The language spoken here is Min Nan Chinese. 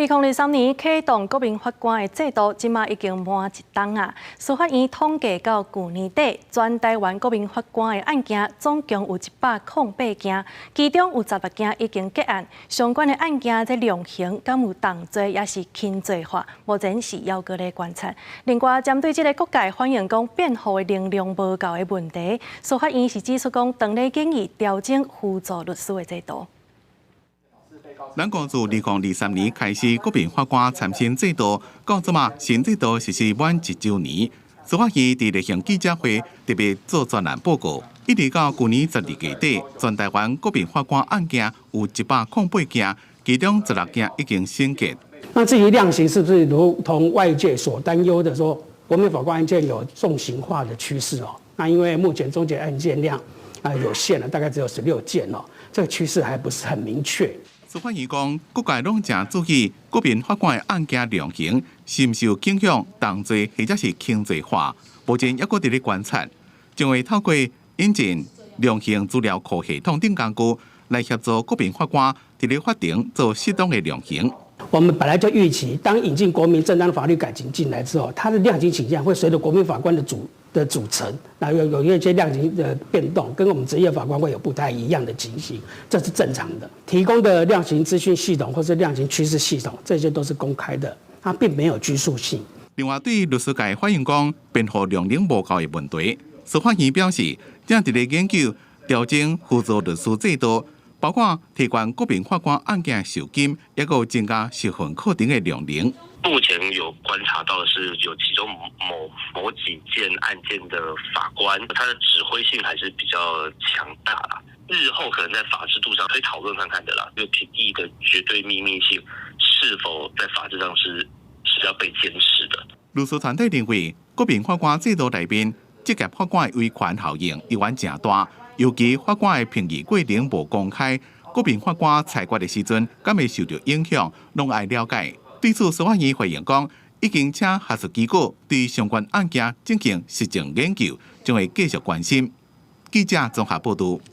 2023年啟動國民法官的制度，這馬已經滿一冬啊。司法院統計到舊年底，全台灣國民法官的案件總共有108件，其中有16件已經結案。相關的案件這量刑敢有重罪，抑是輕罪化，目前是猶閣咧觀察。另外，針對這个各界反映講辯護的能量無夠的問題，司法院是指出講，當咧建議調整輔助律師的制度。咱國自2023年開始國民法官參審制度，到這馬新制度實施滿一週年。司法院佇例行記者會特別做專欄報告，一直到舊年12月底，全台灣國民法官案件有108件，其中16件已經審結。那至於量刑是不是如同外界所擔憂的說，國民法官案件有重刑化的趨勢哦？那因為目前終結案件量啊有限了，大概只有16件哦，這個趨勢還不是很明確。司法院講，各界攏誠注意國民法官的案件量刑是毋是有傾向重罪或者是輕罪化，目前猶閣佇咧觀察，將會透過引進量刑資料庫系統等工具來協助國民法官佇咧法庭做適當的量刑。我們本來就預期，當引進國民正當法律改進進來之後，它的量刑傾向會隨着國民法官的組成，那有一些量刑的變動，跟我們職業法官會有不太一樣的情形，這是正常的。提供的量刑資訊系統或是量刑趨勢系統，這些都是公開的，它並沒有拘束性。另外，對律師界反映講辯護量能無夠的問題，司法院表示，正佇咧研究調整輔助律師制度，包括提懸國民法官案件酬金，抑閣增加受訓課程的量能。目前有觀察到的是，有其中某某幾件案件的法官，他的指揮性還是比較強大啦。日後可能在法制度上可以討論看看的啦。這個評議的絕對秘密性是否在法制上是要被堅持的？律師團體認為，國民法官制度內面，職業法官的威權效應依然誠大，尤其法官的評議過程無公開，國民法官裁決的時陣，敢會受著影響，攏愛了解。對此，司法院回應講，已經請學術機構對相關案件進行實證研究，將會繼續關心。記者綜合報導。